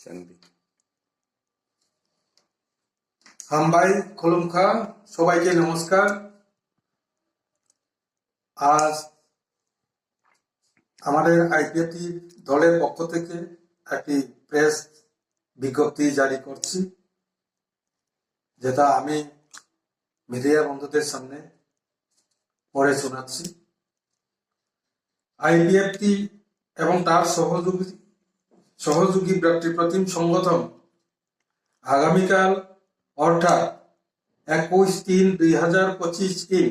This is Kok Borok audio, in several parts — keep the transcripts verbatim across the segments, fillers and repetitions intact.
Thank you. হাম্বাই, খুলুমখা, সবাইকে নমস্কার। আজ আমাদের আইপিএফটি দলের পক্ষ থেকে একটি প্রেস বিজ্ঞপ্তি জারি করছি, যেটা আমি মিডিয়া বন্ধুদের সামনে পড়ে শোনাচ্ছি। আইপিএফটি এবং তার সহযোগী সহযোগী ব্যক্তিপ্রতিম সংগঠন আগামীকাল অর্থাৎ একুশ তিন দুই হাজার পঁচিশ ইং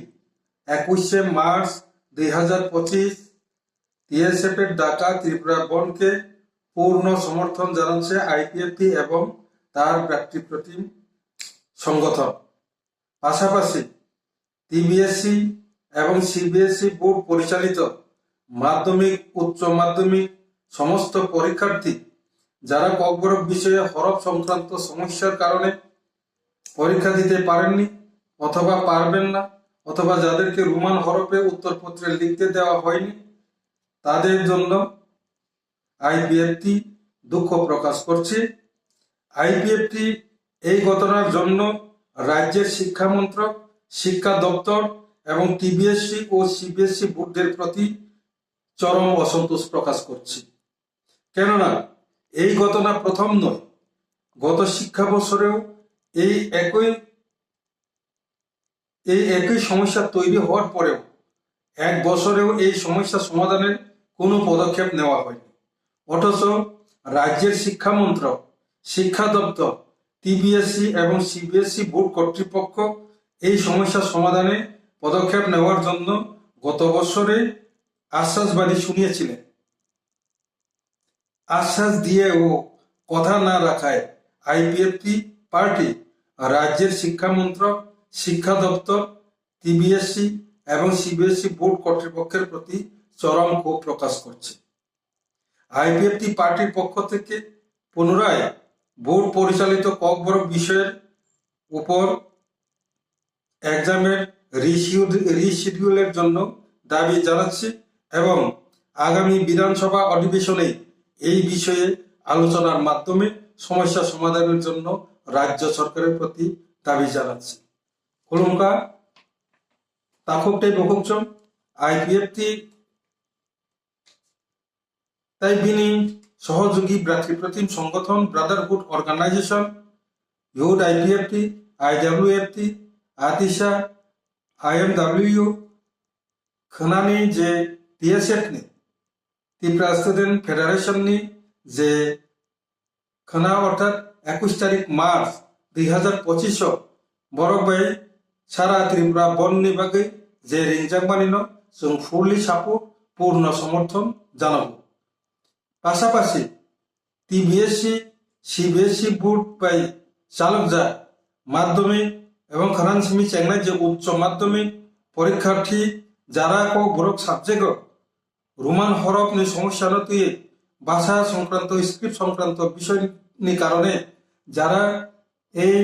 একুশে মার্চ দুই হাজার পঁচিশ টিএসএফ এর ডাকা ত্রিপুরা বনকে পূর্ণ সমর্থন জানাচ্ছে আইপিএফটি এবং তার ব্যক্তিপ্রতিম সংগঠন। পাশাপাশি টিবিএসসি এবং সিবিএসই বোর্ড পরিচালিত মাধ্যমিক, উচ্চ মাধ্যমিক সমস্ত পরীক্ষার্থী যারা ককবরক বিষয়ে হরফ সংক্রান্ত সমস্যার কারণে পরীক্ষা দিতে পারেননি অথবা পারবেন না অথবা যাদেরকে রোমান হরফে উত্তরপত্রে লিখতে দেওয়া হয়নি, তাদের জন্য আইপিএফটি দুঃখ প্রকাশ করছে। আইপিএফটি এই ঘটনার জন্য রাজ্যের শিক্ষা মন্ত্রক, শিক্ষা দপ্তর এবং টিবিএসসি ও সিবিএসই বোর্ডের প্রতি চরম অসন্তোষ প্রকাশ করছে। কেননা এই ঘটনা প্রথম নয়, গত শিক্ষা বছরেও এই একই এই একই সমস্যা তৈরি হওয়ার পরেও এক বছরেও এই সমস্যা সমাধানের কোনো পদক্ষেপ নেওয়া হয়নি। অথচ রাজ্যের শিক্ষা মন্ত্রক, শিক্ষা দপ্তর, টিবিএসসি এবং সিবিএসই বোর্ড কর্তৃপক্ষ এই সমস্যা সমাধানে পদক্ষেপ নেওয়ার জন্য গত বছরে আশ্বাসবাণী শুনিয়েছিলেন। আশ্বাস দিয়েও কথা না রাখায় আইপিএফটি পার্টি রাজ্যের শিক্ষা মন্ত্রক, শিক্ষা দপ্তর, টিবিএসসি এবং সিবিএসই বোর্ড কর্তৃপক্ষের প্রতি চরম ক্ষোভ প্রকাশ করছে। আইপিএফটি পার্টির পক্ষ থেকে পুনরায় বোর্ড পরিচালিত ককবরক বিষয়ের উপর এক্সামের রিশিডিউল রিশিডিউলের জন্য দাবি জানাচ্ছি এবং আগামী বিধানসভা অধিবেশনে এই বিষয়ে আলোচনার মাধ্যমে সমস্যা সমাধানের জন্য রাজ্য সরকারের প্রতি দাবি জানাচ্ছি। Khulumkha, takhuk tei bukhuk chwng IPFT tei bini sohojogi bratri protim songothon Brotherhood Organization, Youth IPFT, আইডাব্লিউএফটি, আতিশা, আইএমডাব্লিউ, khwnani je TSF ni, Tripura Student Federation ni je khwna orthat ekush tarik March dui hazar pochish o borok bai sara Tripura bondh ni bagwi je ringjak mani no chwng fully support, purno somorthon janago. Pasapasi TBSC, CBSE board bai chalokjak madhyamik ebong khwna simi chengnai je uccho madhyamik porikharthi jara kok borok subject o Roman horop ni somosya no twi bhasha songkranto, script songkranto bisoi ni karone jara ei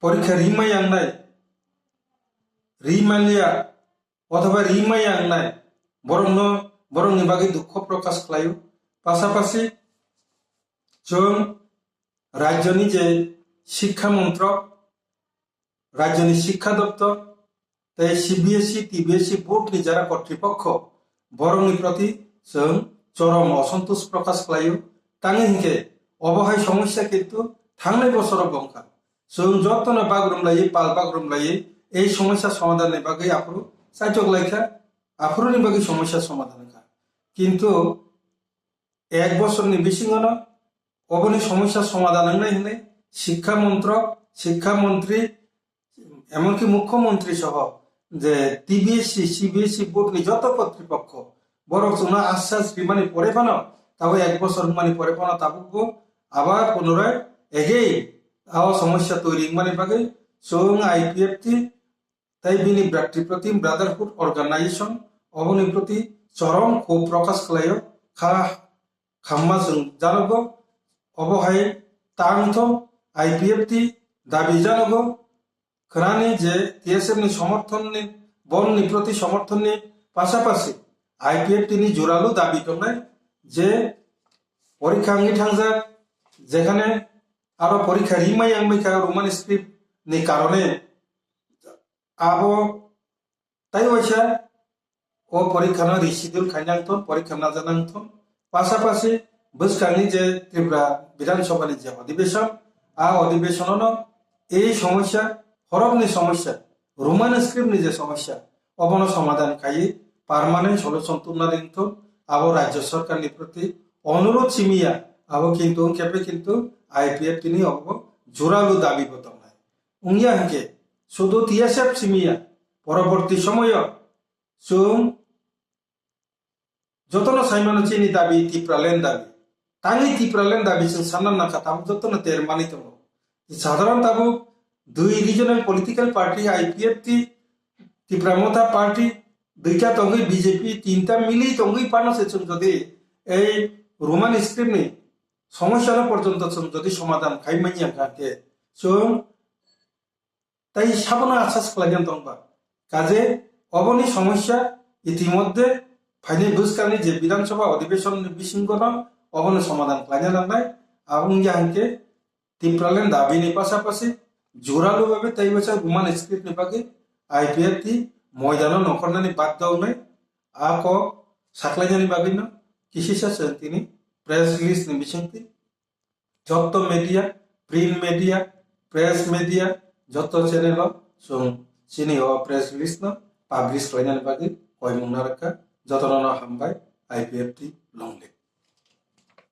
porikha rimai yangnai, rimaliya othoba rimai yangnai borokno, borokni bagwi dukho prokash khlaio. Pasapasi chwng rajyoni je Shikkha Montrok, rajyoni Shikkha Doptor tei CBSE, টিবিএসই board ni jara kortripokho borokni proti chwng chorom osontosh prokash khlaio. Tangwi hinkhe obo hai somosya kintu thangnai bosoro bo wngkha. Chwng jotono bagrum laiwi, pal bagrum laiwi ei somosya somadhan ni bagwi aphuru chaitok laikha, aphuruni bagwi somosya somadhan wngkha. Kintu ek bosorni bisingono oboni somosya somadhan wngnai hwnwi Shikkha Montrok, Shikkha Montri, emonki Mukhyamantri soho je TBSC, CBSE board ni joto kortripokho borok chwngno ashas rimani pore phano, tabo ek bosor wngmani pore phano tabukbo abar punorai again o somosya toiri wngmani bagwi chwng IPFT tei bini bratri protim Brotherhood Organization oboni proti chorom kho prokash khlaio, kha khamma chwng janogo. Obo hai tangtho IPFT dabi janogo, khwnani je TSF ni somorthon ni, bondh ni proti somorthon ni pasapasi IPFT ni joralo dabi tongnai je porikha wngwi thangjak, jekhane aro porikha rimai wngwi kha Roman script ni karone abo tai waisa o porikha no reschedule khainang thun, porikha najanang thun. Pasapasi bwskangni je Tripura Bidhan Sabha ni je odhibeshon, a odhibeshon no ei somosya, horokni somosya, Roman script ni je somosya, obono somadhan khaiwi permanent solution tubna ringthun, abo Rajya Sarkar ni proti onurod simiya, abo kintu wngkhe kintu I P F T ni obo juralu dabi bo tongnai. Wngya hinkhe sudu T S F simiya, poroborti somoyo chwng jotono saimano chini dabi Tipraland dabi. Tangwi Tipraland dabi chwng sanna nangkha, tabuk jotono ter manwi tongo. Sadharon tabuk dui regional political party I P F T, Tipra Motha Party, duita tongwi B J P, tinta mili tongwi phano se chwng jodi ei Roman script ni somosya no porjonto chwng jodi somadhan khai manya kha khe chwng tai sabono asas khlaina tongba. Kaje oboni somosya itimodhye phainai bwskangni je Bidhan Sabha odhibeshon ni bisingo no obono somadhan khlaina nangnai. Abo wngya hinkhe Tipraland dabi ni pasapasi juralu babe tai waisa Roman script ni bagwi I P F T moidano nongkhornani bagda wngnai. A kok saklainani bagwino kisisa chwng tini press release ni bisingtwi jotto media, print media, press media, jotto channel o chwng chini o press release no publish khlainani bagwi koimung narwkha. Jotono no hambai, I P F T long live.